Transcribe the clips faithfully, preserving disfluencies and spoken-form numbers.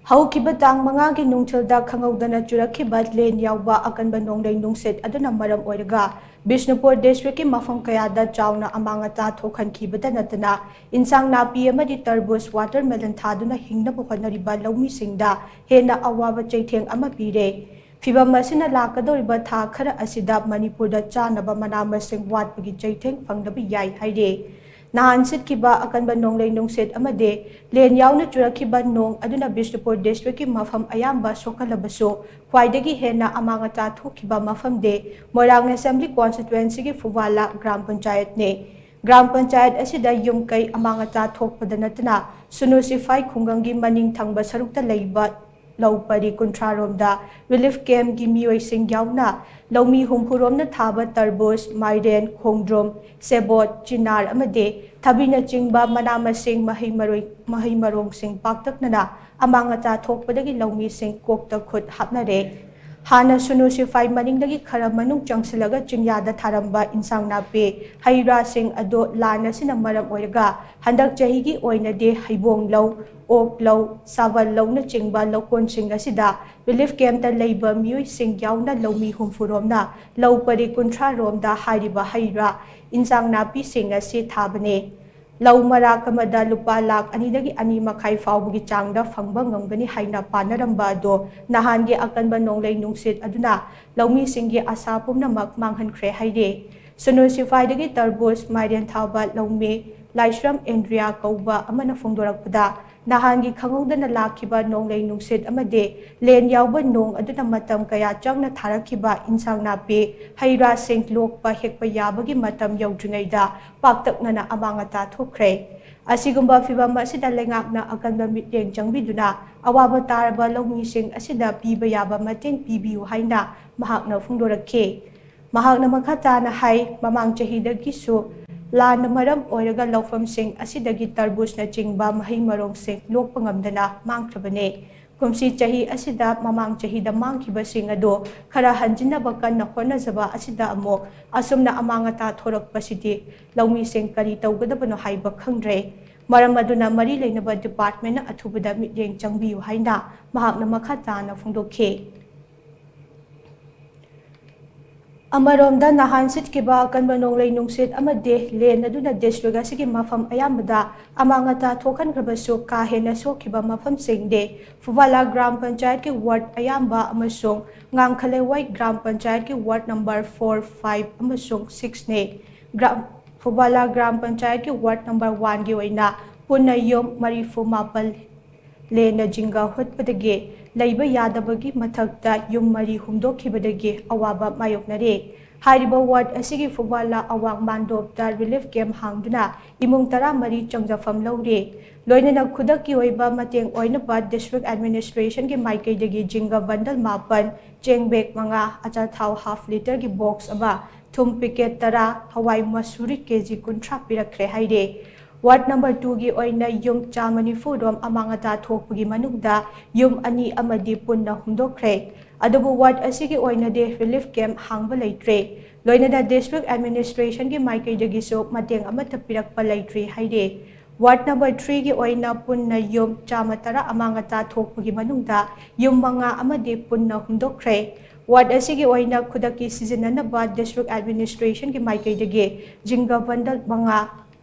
ꯍꯧꯈꯤꯕ ꯇꯥꯡ ꯃꯉꯥꯒꯤ ꯅꯨꯡꯊꯤꯜꯗ ꯈꯪꯍꯧꯗꯅ ꯆꯨꯔꯛꯈꯤꯕ ꯂꯦꯟ ꯌꯥꯎꯕ ꯑꯀꯟꯕ ꯅꯣꯡꯂꯩ ꯅꯨꯡꯁꯤꯠ ꯑꯗꯨꯅ ꯃꯔꯝ ꯑꯣꯏꯔꯒ ꯕꯤꯁꯅꯨꯄꯨꯔ district ꯀꯤ ꯃꯐꯝ ꯀꯌꯥꯗ ꯆꯥꯎꯅ ꯑꯃꯥꯡ ꯑꯇꯥ ꯊꯣꯛꯍꯟꯈꯤꯕꯗ ꯅꯠꯇꯅ ꯏꯟꯁꯥꯡ ꯅꯥꯄꯤ ꯑꯃꯗꯤ ꯇꯔꯕꯨꯖ, watermelon ꯊꯥꯗꯨꯅ ꯍꯤꯡꯅꯕ ꯍꯣꯠꯅꯔꯤꯕ ꯂꯧꯃꯤꯁꯤꯡꯗ ꯍꯦꯟꯅ ꯑꯋꯥꯕ ꯆꯩꯊꯦꯡ ꯑꯃ ꯄꯤꯔꯦ꯫ ꯐꯤꯚꯝ ꯑꯁꯤꯅ ꯂꯥꯛꯀꯗꯧꯔꯤꯕ ꯊꯥ ꯈꯔ ꯑꯁꯤꯗ ꯃꯅꯤꯄꯨꯔꯗ ꯆꯥꯅꯕ ꯃꯅꯥ ꯃꯁꯤꯡ ꯋꯥꯠꯄꯒꯤ ꯆꯩꯊꯦꯡ ꯐꯪꯗꯕ ꯌꯥꯏ ꯍꯥꯏꯔꯤ꯫ ꯅꯍꯥꯟ ꯁꯤꯠꯈꯤꯕ ꯑꯀꯟꯕ ꯅꯣꯡꯂꯩ ꯅꯨꯡꯁꯤꯠ ꯑꯃꯗꯤ ꯂꯦꯟ ꯌꯥꯎꯅ ꯆꯨꯔꯛꯈꯤꯕ ꯅꯣꯡ ꯑꯗꯨꯅ ꯕꯤꯁꯅꯨꯄꯨꯔ district ꯀꯤ ꯃꯐꯝ ꯑꯌꯥꯝꯕ ꯁꯣꯛꯍꯜꯂꯕꯁꯨ, ꯈ꯭ꯋꯥꯏꯗꯒꯤ ꯍꯦꯟꯅ ꯑꯃꯥꯡ ꯑꯇꯥ ꯊꯣꯛꯈꯤꯕ ꯃꯐꯝꯗꯤ ꯃꯣꯏꯔꯥꯡ Assembly Constituency ꯒꯤ ꯐꯨꯕꯥꯂꯥ ꯒ꯭ꯔꯥꯝ ꯄꯟꯆꯥꯌꯠꯅꯤ꯫ ꯒ꯭ꯔꯥꯝ ꯄꯟꯆꯥꯌꯠ ꯑꯁꯤꯗ ꯌꯨꯝ ꯀꯩ ꯑꯃꯥꯡ ꯑꯇꯥ ꯊꯣꯛꯄꯗ ꯅꯠꯇꯅ ꯁꯨꯅꯨ ꯁꯤꯐꯥꯏ ꯈꯨꯡꯒꯪꯒꯤ ꯃꯅꯤꯡ ꯊꯪꯕ ꯁꯔꯨꯛꯇ ꯂꯩꯕ ꯂꯧ ꯄꯔꯤ ꯀꯨꯟꯊ꯭ꯔꯥ ꯔꯣꯝꯗ relief camp ꯀꯤ ꯃꯤꯑꯣꯏꯁꯤꯡ ꯌꯥꯎꯅ ꯂꯧꯃꯤ ꯍꯨꯝꯐꯨ ꯔꯣꯝꯅ ꯊꯥꯕ ꯇꯔꯕꯨꯖ, ꯃꯥꯏꯔꯦꯟ, ꯈꯣꯡꯗ꯭ꯔꯨꯝ, ꯁꯦꯕꯣꯠ, ꯆꯤꯅꯥꯔ ꯑꯃꯗꯤ ꯊꯕꯤꯅꯆꯤꯡꯕ ꯃꯅꯥ ꯃꯁꯤꯡ, ꯃꯍꯩ ꯃꯔꯣꯏ, ꯃꯍꯩ ꯃꯔꯣꯡꯁꯤꯡ ꯄꯥꯛꯇꯛꯅꯅ ꯑꯃꯥꯡ ꯑꯇꯥ ꯊꯣꯛꯄꯗꯒꯤ ꯂꯧꯃꯤꯁꯤꯡ ꯀꯣꯛꯇ ꯈꯨꯠ ꯍꯥꯞꯅꯔꯦ꯫ ꯍꯥꯟꯅ ꯁꯨꯅꯨ ꯁꯤꯐꯥꯏ ꯃꯅꯤꯡꯗꯒꯤ ꯈꯔ ꯃꯅꯨꯡ ꯆꯪꯁꯤꯜꯂꯒ ꯆꯤꯡꯌꯥꯗ ꯊꯥꯔꯝꯕ ꯏꯟꯁꯥꯡ ꯅꯥꯄꯤ, ꯍꯩ ꯔꯥꯁꯤꯡ ꯑꯗꯨ ꯂꯥꯟ ꯑꯁꯤꯅ ꯃꯔꯝ ꯑꯣꯏꯔꯒ ꯍꯟꯗꯛ ꯆꯍꯤꯒꯤ ꯑꯣꯏꯅꯗꯤ ꯍꯩꯕꯣꯡ ꯂꯧ, ꯑꯣꯛ ꯂꯧ, ꯁꯥꯕꯜ ꯂꯧꯅꯆꯤꯡꯕ ꯂꯧꯀꯣꯟꯁꯤꯡ ꯑꯁꯤꯗ relief camp ꯇ ꯂꯩꯕ ꯃꯤꯑꯣꯏꯁꯤꯡ ꯌꯥꯎꯅ ꯂꯧꯃꯤ ꯍꯨꯝꯐꯨ ꯔꯣꯝꯅ ꯂꯧ ꯄꯔꯤ ꯀꯨꯟꯊ꯭ꯔꯥ ꯔꯣꯝꯗ ꯍꯥꯏꯔꯤꯕ ꯍꯩ ꯔꯥ, ꯏꯟꯁꯥꯡ ꯅꯥꯄꯤꯁꯤꯡ ꯑꯁꯤ ꯊꯥꯕꯅꯤ꯫ ꯂꯧ ꯃꯔꯥꯛ ꯑꯃꯗ ꯂꯨꯄꯥ ꯂꯥꯈ ꯑꯅꯤꯗꯒꯤ ꯑꯅꯤ ꯃꯈꯥꯏ ꯐꯥꯎꯕꯒꯤ ꯆꯥꯡꯗ ꯐꯪꯕ ꯉꯝꯒꯅꯤ ꯍꯥꯏꯅ ꯄꯥꯅꯔꯝꯕ ꯑꯗꯨ ꯅꯍꯥꯟꯒꯤ ꯑꯀꯟꯕ ꯅꯣꯡꯂꯩ ꯅꯨꯡꯁꯤꯠ ꯑꯗꯨꯅ ꯂꯧꯃꯤꯁꯤꯡꯒꯤ ꯑꯁꯥ ꯄꯨꯝꯅꯃꯛ ꯃꯥꯡꯍꯟꯈ꯭ꯔꯦ ꯍꯥꯏꯔꯤ꯫ ꯁꯨꯅꯨ ꯁꯤꯐꯥꯏꯗꯒꯤ ꯇꯔꯕꯨꯖ, ꯃꯥꯏꯔꯦꯟ ꯊꯥꯕ ꯂꯧꯃꯤ ꯂꯥꯏꯁ꯭ꯔꯝ ꯑꯦꯟꯗ꯭ꯔꯤꯌꯥ ꯀꯧꯕ ꯑꯃꯅ ꯐꯣꯡꯗꯣꯔꯛꯄꯗ, ꯅꯍꯥꯟꯒꯤ ꯈꯪꯍꯧꯗꯅ ꯂꯥꯛꯈꯤꯕ ꯅꯣꯡꯂꯩ ꯅꯨꯡꯁꯤꯠ ꯑꯃꯗꯤ ꯂꯦꯟ ꯌꯥꯎꯕ ꯅꯣꯡ ꯑꯗꯨꯅ ꯃꯇꯝ ꯀꯌꯥ ꯆꯪꯅ ꯊꯥꯔꯛꯈꯤꯕ ꯏꯟꯁꯥꯡ ꯅꯥꯄꯤ, ꯍꯩ ꯔꯥꯁꯤꯡ ꯂꯣꯛꯄ ꯍꯦꯛꯄ ꯌꯥꯕꯒꯤ ꯃꯇꯝ ꯌꯧꯗ꯭ꯔꯤꯉꯩꯗ ꯄꯥꯛꯇꯛꯅꯅ ꯑꯃꯥꯡ ꯑꯇꯥ ꯊꯣꯛꯈ꯭ꯔꯦ꯫ ꯑꯁꯤꯒꯨꯝꯕ ꯐꯤꯚꯝ ꯑꯁꯤꯗ ꯂꯩꯉꯥꯛꯅ ꯑꯀꯟꯕ ꯃꯤꯠꯌꯦꯡ ꯆꯪꯕꯤꯗꯨꯅ ꯑꯋꯥꯕ ꯇꯥꯔꯕ ꯂꯧꯃꯤꯁꯤꯡ ꯑꯁꯤꯗ ꯄꯤꯕ ꯌꯥꯕ ꯃꯇꯦꯡ ꯄꯤꯕꯤꯌꯨ ꯍꯥꯏꯅ ꯃꯍꯥꯛꯅ ꯐꯣꯡꯗꯣꯔꯛꯈꯤ꯫ ꯃꯍꯥꯛꯅ ꯃꯈꯥ ꯇꯥꯅ ꯍꯥꯏ, ꯃꯃꯥꯡ ꯆꯍꯤꯗꯒꯤꯁꯨ ꯂꯥꯟꯅ ꯃꯔꯝ ꯑꯣꯏꯔꯒ ꯂꯧꯐꯝꯁꯤꯡ ꯑꯁꯤꯗꯒꯤ ꯇꯔꯕꯨꯖꯅꯆꯤꯡꯕ ꯃꯍꯩ ꯃꯔꯣꯡꯁꯤꯡ ꯂꯣꯛꯄ ꯉꯝꯗꯅ ꯃꯥꯡꯈ꯭ꯔꯕꯅꯤ꯫ ꯀꯨꯝꯁꯤ ꯆꯍꯤ ꯑꯁꯤꯗ ꯃꯃꯥꯡ ꯆꯍꯤꯗ ꯃꯥꯡꯈꯤꯕꯁꯤꯡ ꯑꯗꯨ ꯈꯔ ꯍꯟꯖꯤꯟꯅꯕ ꯀꯟꯅ ꯍꯣꯠꯅꯖꯕ ꯑꯁꯤꯗ ꯑꯃꯨꯛ ꯑꯁꯨꯝꯅ ꯑꯃꯥꯡ ꯑꯇꯥ ꯊꯣꯔꯛꯄꯁꯤꯗꯤ ꯂꯧꯃꯤꯁꯤꯡ ꯀꯔꯤ ꯇꯧꯒꯗꯕꯅꯣ ꯍꯥꯏꯕ ꯈꯪꯗ꯭ꯔꯦ꯫ ꯃꯔꯝ ꯑꯗꯨꯅ ꯃꯔꯤ ꯂꯩꯅꯕ departmentꯅ ꯑꯊꯨꯕꯗ ꯃꯤꯠꯌꯦꯡ ꯆꯪꯕꯤꯌꯨ ꯍꯥꯏꯅ ꯃꯍꯥꯛꯅ ꯃꯈꯥ ꯇꯥꯅ ꯐꯣꯡꯗꯣꯛꯈꯤ꯫ ꯑꯃꯔꯣꯝꯗ, ꯅꯍꯥꯟ ꯁꯤꯠꯈꯤꯕ ꯑꯀꯟꯕ ꯅꯣꯡꯂꯩ ꯅꯨꯡꯁꯤꯠ ꯑꯃꯗꯤ ꯂꯦꯟ ꯑꯗꯨꯅ district ꯑꯁꯤꯒꯤ ꯃꯐꯝ ꯑꯌꯥꯝꯕꯗ ꯑꯃꯥꯡ ꯑꯇꯥ ꯊꯣꯛꯍꯟꯈ꯭ꯔꯕꯁꯨ, ꯀꯥ ꯍꯦꯟꯅ ꯁꯣꯛꯈꯤꯕ ꯃꯐꯝꯁꯤꯡꯗꯤ ꯐꯨꯕꯥꯂꯥ ꯒ꯭ꯔꯥꯝ ꯄꯟꯆꯥꯌꯠꯀꯤ ward ꯑꯌꯥꯝꯕ ꯑꯃꯁꯨꯡ ꯉꯥꯡꯈꯂꯩꯋꯥꯏ ꯒ꯭ꯔꯥꯝ ꯄꯟꯆꯥꯌꯠꯀꯤ ward number four, five ꯑꯃꯁꯨꯡ sixꯅꯤ꯫ ꯒ꯭ꯔꯥꯝ, ꯐꯨꯕꯥꯂꯥ ꯒ꯭ꯔꯥꯝ ꯄꯟꯆꯥꯌꯠꯀꯤ ward number oneꯒꯤ ꯑꯣꯏꯅ ꯄꯨꯟꯅ ꯌꯨꯝ ꯃꯔꯤꯐꯨ ꯃꯥꯄꯜ ꯂꯦꯟꯅ ꯖꯤꯡꯒ ꯍꯨꯠꯄꯗꯒꯤ ꯂꯩꯕ ꯌꯥꯗꯕꯒꯤ ꯃꯊꯛꯇ ꯌꯨꯝ ꯃꯔꯤ ꯍꯨꯝꯗꯣꯛꯈꯤꯕꯗꯒꯤ ꯑꯋꯥꯕ ꯃꯥꯌꯣꯛꯅꯔꯦ꯫ ꯍꯥꯏꯔꯤꯕ ward ꯑꯁꯤꯒꯤ ꯐꯨꯕꯥꯂꯥ ꯑꯋꯥꯡ ꯃꯥꯟꯗꯣꯞꯇ relief camp ꯍꯥꯡꯗꯨꯅ ꯏꯃꯨꯡ ꯇꯔꯥꯃꯔꯤ ꯆꯪꯖꯐꯝ ꯂꯧꯔꯦ꯫ ꯂꯣꯏꯅꯅ ꯈꯨꯗꯛꯀꯤ ꯑꯣꯏꯕ ꯃꯇꯦꯡ ꯑꯣꯏꯅꯕ district administrationꯒꯤ ꯃꯥꯏꯀꯩꯗꯒꯤ ꯖꯤꯡꯒ bundle ꯃꯥꯄꯟ, ꯆꯦꯡ bag ꯃꯉꯥ, ꯑꯆꯥꯊꯥꯎ half literꯒꯤ box ꯑꯃ, ꯊꯨꯝ packet ꯇꯔꯥ, ꯍꯋꯥꯏ ꯃꯁꯨꯔꯤ KG ꯀꯨꯟꯊ꯭ꯔꯥ ꯄꯤꯔꯛꯈ꯭ꯔꯦ ꯍꯥꯏꯔꯦ꯫ Ward number twoꯒꯤ ꯑꯣꯏꯅ ꯌꯨꯝ ꯆꯥꯝꯃ ꯅꯤꯐꯨ ꯔꯣꯝ ꯑꯃꯥꯡ ꯑꯇꯥ ꯊꯣꯛꯄꯒꯤ ꯃꯅꯨꯡꯗ ꯌꯨꯝ ꯑꯅꯤ ꯑꯃꯗꯤ ꯄꯨꯟꯅ ꯍꯨꯝꯗꯣꯛꯈ꯭ꯔꯦ꯫ ꯑꯗꯨꯕꯨ ward ꯑꯁꯤꯒꯤ ꯑꯣꯏꯅꯗꯤ relief camp ꯍꯥꯡꯕ ꯂꯩꯇ꯭ꯔꯦ꯫ ꯂꯣꯏꯅꯅ district administrationꯒꯤ ꯃꯥꯏꯀꯩꯗꯒꯤꯁꯨ ꯃꯇꯦꯡ ꯑꯃꯠꯇ ꯄꯤꯔꯛꯄ ꯂꯩꯇ꯭ꯔꯤ ꯍꯥꯏꯔꯤ꯫ Ward number threeꯒꯤ ꯑꯣꯏꯅ ꯄꯨꯟꯅ ꯌꯨꯝ ꯆꯥꯝꯃ ꯇꯔꯥ ꯑꯃꯥꯡ ꯑꯇꯥ ꯊꯣꯛꯄꯒꯤ ꯃꯅꯨꯡꯗ ꯌꯨꯝ ꯃꯉꯥ ꯑꯃꯗꯤ ꯄꯨꯟꯅ ꯍꯨꯝꯗꯣꯛꯈ꯭ꯔꯦ꯫ Ward ꯑꯁꯤꯒꯤ ꯑꯣꯏꯅ ꯈꯨꯗꯛꯀꯤ ꯁꯤꯖꯤꯟꯅꯅꯕ district administrationꯒꯤ ꯃꯥꯏꯀꯩꯗꯒꯤ ꯖꯤꯡꯒ bundle ꯃꯉꯥ,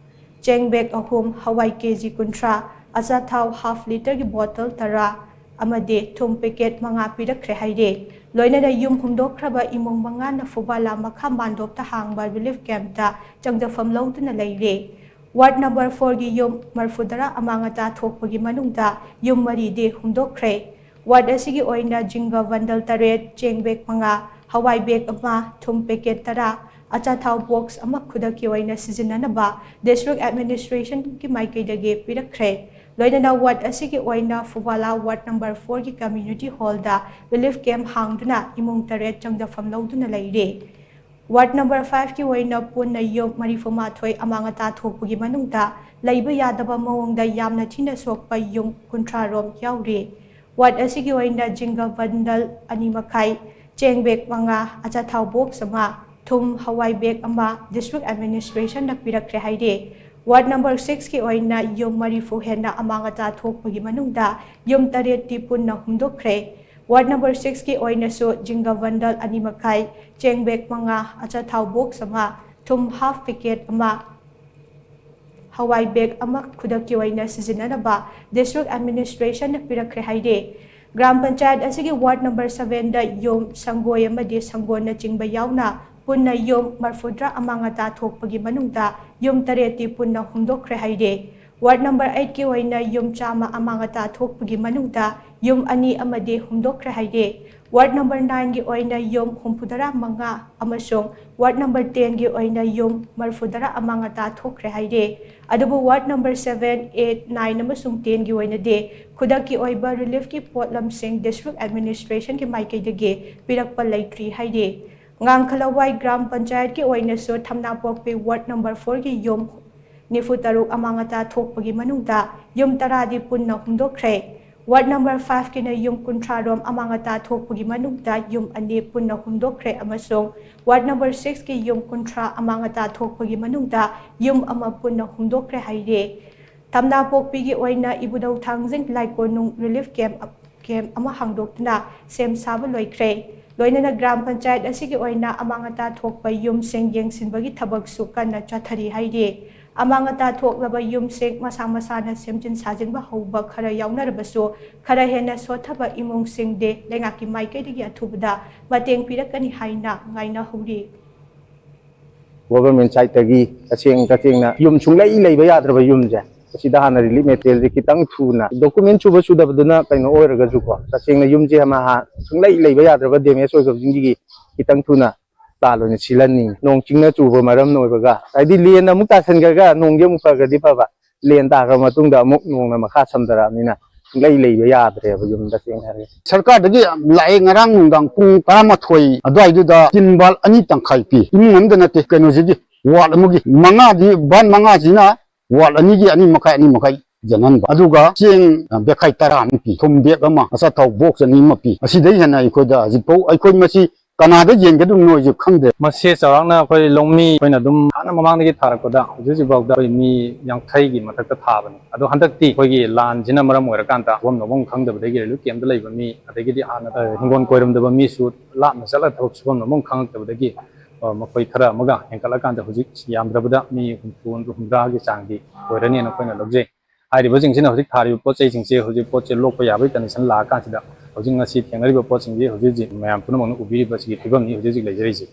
ꯆꯦꯡ bag ꯑꯍꯨꯝ, ꯍꯋꯥꯏ KG ꯀꯨꯟꯊ꯭ꯔꯥ, ꯑꯆꯥꯊꯥꯎ half literꯒꯤ bottle ꯇꯔꯥ ꯑꯃꯗꯤ ꯊꯨꯝ packet ꯃꯉꯥ ꯄꯤꯔꯛꯈ꯭ꯔꯦ ꯍꯥꯏꯔꯦ꯫ ꯂꯣꯏꯅꯅ ꯌꯨꯝ ꯍꯨꯝꯗꯣꯛꯈ꯭ꯔꯕ ꯏꯃꯨꯡ ꯃꯉꯥꯅ ꯐꯨꯕꯥꯂꯥ ꯃꯈꯥ ꯃꯥꯟꯗꯣꯞꯇ ꯍꯥꯡꯕ relief campꯇ ꯆꯪꯖꯐꯝ ꯂꯧꯗꯨꯅ ꯂꯩꯔꯦ꯫ Ward number fourꯒꯤ ꯌꯨꯝ ꯃꯔꯐꯨꯇꯔꯥ ꯑꯃꯥꯡ ꯑꯇꯥ ꯊꯣꯛꯄꯒꯤ ꯃꯅꯨꯡꯗ ꯌꯨꯝ ꯃꯔꯤꯗꯤ ꯍꯨꯝꯗꯣꯛꯈ꯭ꯔꯦ꯫ Ward ꯑꯁꯤꯒꯤ ꯑꯣꯏꯅ ꯖꯤꯡꯒ bundle ꯇꯔꯦꯠ, ꯆꯦꯡ bag ꯃꯉꯥ, ꯍꯋꯥꯏ bag ꯑꯃ, ꯊꯨꯝ packet ꯇꯔꯥ, ꯑꯆꯥꯊꯥꯎ box ꯑꯃ ꯈꯨꯗꯛꯀꯤ ꯑꯣꯏꯅ ꯁꯤꯖꯤꯟꯅꯅꯕ district administrationꯒꯤ ꯃꯥꯏꯀꯩꯗꯒꯤ ꯄꯤꯔꯛꯈ꯭ꯔꯦ꯫ ꯂꯣꯏꯅꯅ ward ꯑꯁꯤꯒꯤ ꯑꯣꯏꯅ ꯐꯨꯕꯥꯂꯥ ward number fourꯒꯤ community hallꯗ relief camp ꯍꯥꯡꯗꯨꯅ ꯏꯃꯨꯡ ꯇꯔꯦꯠ ꯆꯪꯖꯐꯝ ꯂꯧꯗꯨꯅ ꯂꯩꯔꯦ꯫ Ward number fiveꯀꯤ ꯑꯣꯏꯅ ꯄꯨꯟꯅ ꯌꯨꯝ ꯃꯔꯤꯐꯨ ꯃꯥꯊꯣꯏ ꯑꯃꯥꯡ ꯑꯇꯥ ꯊꯣꯛꯄꯒꯤ ꯃꯅꯨꯡꯗ ꯂꯩꯕ ꯌꯥꯗꯕ ꯃꯑꯣꯡꯗ ꯌꯥꯝꯅ ꯊꯤꯅ ꯁꯣꯛꯄ ꯌꯨꯝ ꯀꯨꯟꯊ꯭ꯔꯥ ꯔꯣꯝ ꯌꯥꯎꯔꯤ꯫ Ward ꯑꯁꯤꯒꯤ ꯑꯣꯏꯅ ꯖꯤꯡꯒ bundle ꯑꯅꯤ ꯃꯈꯥꯏ, ꯆꯦꯡ bag ꯃꯉꯥ, ꯑꯆꯥꯊꯥꯎ box ꯑꯃ, ꯊꯨꯝ, ꯍꯋꯥꯏ bag ꯑꯃ district administrationꯅ ꯄꯤꯔꯛꯈ꯭ꯔꯦ ꯍꯥꯏꯔꯤ꯫ Ward number six ꯀꯤ ꯑꯣꯏꯅ ꯌꯨꯝ ꯃꯔꯤꯐꯨ ꯍꯦꯟꯅ ꯑꯃꯥꯡ ꯑꯇꯥ ꯊꯣꯛꯄꯒꯤ ꯃꯅꯨꯡꯗ ꯌꯨꯝ ꯇꯔꯦꯠꯇꯤ ꯄꯨꯟꯅ ꯍꯨꯝꯗꯣꯛꯈ꯭ꯔꯦ꯫ Ward number six ꯀꯤ ꯑꯣꯏꯅꯁꯨ ꯖꯤꯡꯒ ꯕꯟꯗꯜ ꯑꯅꯤ ꯃꯈꯥꯏ, ꯆꯦꯡ bag ꯃꯉꯥ, ꯑꯆꯥꯊꯥꯎ box ꯑꯃ, ꯊꯨꯝ half packet ꯑꯃ, ꯍꯋꯥꯏ bag ꯑꯃ ꯈꯨꯗꯛꯀꯤ ꯑꯣꯏꯅ ꯁꯤꯖꯤꯟꯅꯅꯕ district administration ꯅ ꯄꯤꯔꯛꯈ꯭ꯔꯦ ꯍꯥꯏꯔꯤ꯫ ꯒ꯭ꯔꯥꯝ ꯄꯟꯆꯥꯌꯠ ꯑꯁꯤꯒꯤ ward number seven ꯗ ꯌꯨꯝ, ꯁꯪꯒꯣꯏ ꯑꯃꯗꯤ ꯁꯪꯒꯣꯜꯅꯆꯤꯡꯕ ꯌꯥꯎꯅ ꯄꯨꯟꯅ ꯌꯨꯝ ꯃꯔꯐꯨꯇꯔꯥ ꯑꯃꯥꯡ ꯑꯇꯥ ꯊꯣꯛꯄꯒꯤ ꯃꯅꯨꯡꯗ ꯌꯨꯝ ꯇꯔꯦꯠꯇꯤ ꯄꯨꯟꯅ ꯍꯨꯝꯗꯣꯛꯈ꯭ꯔꯦ ꯍꯥꯏꯔꯤ꯫ Ward number eight ꯀꯤ ꯑꯣꯏꯅ ꯌꯨꯝ ꯆꯥꯝꯃ ꯑꯃꯥꯡ ꯑꯇꯥ ꯊꯣꯛꯄꯒꯤ ꯃꯅꯨꯡꯗ ꯌꯨꯝ ꯑꯅꯤ ꯑꯃꯗꯤ ꯍꯨꯝꯗꯣꯛꯈ꯭ꯔꯦ ꯍꯥꯏꯔꯤ꯫ Ward number nine ꯒꯤ ꯑꯣꯏꯅ ꯌꯨꯝ ꯍꯨꯝꯐꯨꯇꯔꯥ ꯃꯉꯥ ꯑꯃꯁꯨꯡ ward number ten ꯒꯤ ꯑꯣꯏꯅ ꯌꯨꯝ ꯃꯔꯐꯨꯇꯔꯥ ꯑꯃꯥꯡ ꯑꯇꯥ ꯊꯣꯛꯈ꯭ꯔꯦ ꯍꯥꯏꯔꯤ꯫ ꯑꯗꯨꯕꯨ ward number seven, eight, nine ꯑꯃꯁꯨꯡ ten ꯒꯤ ꯑꯣꯏꯅꯗꯤ ꯈꯨꯗꯛꯀꯤ ꯑꯣꯏꯕ relief ꯀꯤ ꯄꯣꯠꯂꯝꯁꯤꯡ district administration ꯒꯤ ꯃꯥꯏꯀꯩꯗꯒꯤ ꯄꯤꯔꯛꯄ ꯂꯩꯇ꯭ꯔꯤ ꯍꯥꯏꯔꯤ꯫ ꯉꯥꯡꯈꯂꯋꯥꯏ ꯒ꯭ꯔꯥꯝ ꯄꯟꯆꯥꯌꯠꯀꯤ ꯑꯣꯏꯅꯁꯨ ꯊꯝꯅꯥꯄꯣꯛꯄꯤ ward number four ꯒꯤ ꯌꯨꯝ ꯅꯤꯐꯨꯇꯔꯨꯛ ꯑꯃꯥꯡ ꯑꯇꯥ ꯊꯣꯛꯄꯒꯤ ꯃꯅꯨꯡꯗ ꯌꯨꯝ ꯇꯔꯥꯗꯤ ꯄꯨꯟꯅ ꯍꯨꯝꯗꯣꯛꯈ꯭ꯔꯦ꯫ Ward number five ꯀꯤꯅ ꯌꯨꯝ ꯀꯨꯟꯊ꯭ꯔꯥ ꯔꯣꯝ ꯑꯃꯥꯡ ꯑꯇꯥ ꯊꯣꯛꯄꯒꯤ ꯃꯅꯨꯡꯗ ꯌꯨꯝ ꯑꯅꯤ ꯄꯨꯟꯅ ꯍꯨꯝꯗꯣꯛꯈ꯭ꯔꯦ ꯑꯃꯁꯨꯡ ward number six ꯀꯤ ꯌꯨꯝ ꯀꯨꯟꯊ꯭ꯔꯥ ꯑꯃꯥꯡ ꯑꯇꯥ ꯊꯣꯛꯄꯒꯤ ꯃꯅꯨꯡꯗ ꯌꯨꯝ ꯑꯃ ꯄꯨꯟꯅ ꯍꯨꯝꯗꯣꯛꯈ꯭ꯔꯦ ꯍꯥꯏꯔꯤ꯫ ꯊꯝꯅꯥꯄꯣꯛꯄꯤꯒꯤ ꯑꯣꯏꯅ ꯏꯕꯨꯙꯧ ꯊꯥꯡꯖꯤꯡ ꯂꯥꯏꯀꯣꯅꯨꯡ relief camp camp ꯑꯃ ꯍꯥꯡꯗꯣꯛꯇꯨꯅ ꯁꯦꯝ ꯁꯥꯕ ꯂꯣꯏꯈ꯭ꯔꯦ꯫ ꯂꯣꯏꯅꯅ ꯒ꯭ꯔꯥꯝ ꯄꯟꯆꯥꯌꯠ ꯑꯁꯤꯒꯤ ꯑꯣꯏꯅ ꯑꯃꯥꯡ ꯑꯇꯥ ꯊꯣꯛꯄ ꯌꯨꯝꯁꯤꯡ ꯌꯦꯡꯁꯤꯟꯕꯒꯤ ꯊꯕꯛꯁꯨ ꯀꯟꯅ ꯆꯠꯊꯔꯤ ꯍꯥꯏꯔꯤ꯫ ꯑꯃꯥꯡ ꯑꯇꯥ ꯊꯣꯛꯂꯕ ꯌꯨꯝꯁꯤꯡ ꯃꯁꯥ ꯃꯁꯥꯅ ꯁꯦꯝꯖꯤꯟ ꯁꯥꯖꯤꯟꯕ ꯍꯧꯕ ꯈꯔ ꯌꯥꯎꯅꯔꯕꯁꯨ, ꯈꯔ ꯍꯦꯟꯅ ꯁꯣꯠꯊꯕ ꯏꯃꯨꯡꯁꯤꯡꯗꯤ ꯂꯩꯉꯥꯛꯀꯤ ꯃꯥꯏꯀꯩꯗꯒꯤ ꯑꯊꯨꯕꯗ ꯃꯇꯦꯡ ꯄꯤꯔꯛꯀꯅꯤ ꯍꯥꯏꯅ ꯉꯥꯏꯅꯍꯧꯔꯤ꯫ Government side ꯇꯒꯤ ꯇꯁꯦꯡ ꯇꯁꯦꯡꯅ ꯌꯨꯝ ꯁꯨꯡꯂꯩ ꯂꯩꯕ ꯌꯥꯗ꯭ꯔꯕ ꯌꯨꯝꯁꯦ, ꯑꯁꯤꯗ ꯍꯥꯟꯅ relief material ꯁꯦ ꯈꯤꯇꯪ ꯊꯨꯅ, document ꯁꯨꯕ ꯁꯨꯗꯕꯗꯨꯅ ꯀꯩꯅꯣ ꯑꯣꯏꯔꯒꯁꯨꯀꯣ, ꯇꯁꯦꯡꯅ ꯌꯨꯝꯁꯦ ꯍꯥꯟꯅ ꯁꯨꯡꯂꯩ ꯂꯩꯕ ꯌꯥꯗ꯭ꯔꯕ damage ꯑꯣꯏꯈ꯭ꯔꯕꯁꯤꯡꯁꯤꯒꯤ ꯈꯤꯇꯪ ꯊꯨꯅ ꯇꯥ ꯂꯣꯏꯅ ꯁꯤꯜꯍꯟꯅꯤꯡꯉꯤ꯫ ꯅꯣꯡ ꯆꯤꯡꯅ ꯆꯨꯕ ꯃꯔꯝ ꯑꯣꯏꯕꯒ, ꯍꯥꯏꯗꯤ ꯂꯦꯟ ꯑꯃꯨꯛ ꯇꯥꯁꯟꯈ꯭ꯔꯒ ꯅꯣꯡꯁꯦ ꯑꯃꯨꯛ ꯐꯈ꯭ꯔꯗꯤ ꯐꯕ, ꯂꯦꯟ ꯇꯥꯈ꯭ꯔ ꯃꯇꯨꯡꯗ ꯑꯃꯨꯛ ꯅꯣꯡꯅ ꯃꯈꯥ ꯁꯝꯊꯔꯛꯑꯕꯅꯤꯅ ꯁꯨꯡꯂꯩ ꯂꯩꯕ ꯌꯥꯗ꯭ꯔꯦꯕ ꯌꯨꯝ, ꯇꯁꯦꯡꯅ ꯍꯥꯏꯔꯒꯗꯤ꯫ ꯁꯔꯀꯥꯔꯗꯒꯤ ꯂꯥꯛꯑꯦ, ꯉꯔꯥꯡ ꯅꯨꯡꯗꯥꯡ ꯄꯨꯡ ꯇꯔꯥꯃꯥꯊꯣꯏ ꯑꯗꯨꯋꯥꯏꯗꯨꯗ ꯇꯤꯟ ꯕꯥꯜ ꯑꯅꯤ ꯇꯪꯈꯥꯏ ꯄꯤ, ꯏꯃꯨꯡ ꯑꯃꯗ ꯅꯠꯇꯦ, ꯀꯩꯅꯣꯁꯤꯒꯤ ward ꯑꯃꯒꯤ ꯃꯉꯥꯗꯤ, ꯕꯥꯟ ꯃꯉꯥꯁꯤꯅ ward ꯑꯅꯤꯒꯤ ꯑꯅꯤ ꯃꯈꯥꯏ, ꯑꯅꯤ ꯃꯈꯥꯏ ꯌꯦꯟꯍꯟꯕ, ꯑꯗꯨꯒ ꯆꯦꯡ, ꯑ, ꯕꯦꯈꯥꯏ ꯇꯔꯥ ꯑꯃ ꯄꯤ, ꯊꯨꯝ bag ꯑꯃ, ꯑꯆꯥꯊꯥꯎ box ꯑꯅꯤ ꯑꯃ ꯄꯤ꯫ ꯑꯁꯤꯗꯩ ꯍꯦꯟꯅ ꯑꯩꯈꯣꯏꯗ ꯍꯧꯖꯤꯛꯐꯥꯎ ꯑꯩꯈꯣꯏ ꯃꯁꯤ ꯀꯅꯥꯗ ꯌꯦꯟꯒꯗꯕꯅꯣ ꯑꯩꯁꯨ ꯈꯪꯗꯦ꯫ ꯃꯁꯤ ꯆꯥꯎꯔꯥꯛꯅ ꯑꯩꯈꯣꯏ ꯂꯧꯃꯤ ꯑꯩꯈꯣꯏꯅ ꯑꯗꯨꯝ ꯍꯥꯟꯅ ꯃꯃꯥꯡꯗꯒꯤ ꯊꯥꯔꯛꯄꯗ ꯍꯧꯖꯤꯛ ꯍꯧꯖꯤꯛ ꯐꯥꯎꯗ ꯑꯩꯈꯣꯏ ꯃꯤ ꯌꯥꯡꯈꯩꯒꯤ ꯃꯊꯛꯇ ꯊꯥꯕꯅꯤ꯫ ꯑꯗꯣ ꯍꯟꯗꯛꯇꯤ ꯑꯩꯈꯣꯏꯒꯤ ꯂꯥꯟꯁꯤꯅ ꯃꯔꯝ ꯑꯣꯏꯔꯀꯥꯟꯗ ꯁꯨꯐꯝ ꯅꯣꯝꯐꯝ ꯈꯪꯗꯕꯗꯒꯤ ꯔꯤꯂꯤꯐ ꯀꯦꯝꯞꯇ ꯂꯩꯕ ꯃꯤ, ꯑꯗꯒꯤꯗꯤ ꯍꯥꯟꯅ, ꯑ, ꯍꯤꯡꯒꯣꯜ ꯀꯣꯏꯔꯝꯗꯕ ꯃꯤꯁꯨ ꯂꯥꯞꯅ ꯆꯠꯂꯒ ꯊꯕꯛ ꯁꯨꯐꯝ ꯅꯣꯝꯐꯝ ꯈꯪꯉꯛꯇꯕꯗꯒꯤ, ꯑ, ꯃꯈꯣꯏ ꯈꯔ ꯑꯃꯒ ꯍꯦꯟꯒꯠꯂꯀꯥꯟꯗ ꯍꯧꯖꯤꯛ ꯌꯥꯝꯗ꯭ꯔꯕꯗ ꯃꯤ ꯍꯨꯝꯐꯨ ꯍꯨꯝꯗ꯭ꯔꯥꯒꯤ ꯆꯥꯡꯗꯤ ꯑꯣꯏꯔꯅꯤꯅ ꯑꯩꯈꯣꯏꯅ ꯂꯧꯖꯩ꯫ ꯍꯥꯏꯔꯤꯕꯁꯤꯡꯁꯤꯅ ꯍꯧꯖꯤꯛ ꯊꯥꯔꯤꯕ ꯄꯣꯠ ꯆꯩꯁꯤꯡꯁꯦ ꯍꯧꯖꯤꯛ ꯄꯣꯠꯁꯦ ꯂꯣꯛꯄ ꯌꯥꯕꯒꯤ ꯀꯟꯗꯤꯁꯟ ꯂꯥꯛꯑꯀꯥꯟꯁꯤꯗ ꯍꯧꯖꯤꯛ ꯉꯁꯤ ꯊꯦꯡꯅꯔꯤꯕ ꯄꯣꯠꯁꯤꯡꯁꯤ ꯍꯧꯖꯤꯛ ꯍꯧꯖꯤꯛ ꯃꯌꯥꯝ ꯄꯨꯝꯅꯃꯛꯅ ꯎꯕꯤꯔꯤꯕ ꯁꯤꯒꯤ ꯐꯤꯕꯝꯅꯤ ꯍꯧꯖꯤꯛ ꯍꯧꯖꯤꯛ ꯂꯩꯖꯔꯤꯁꯦ꯫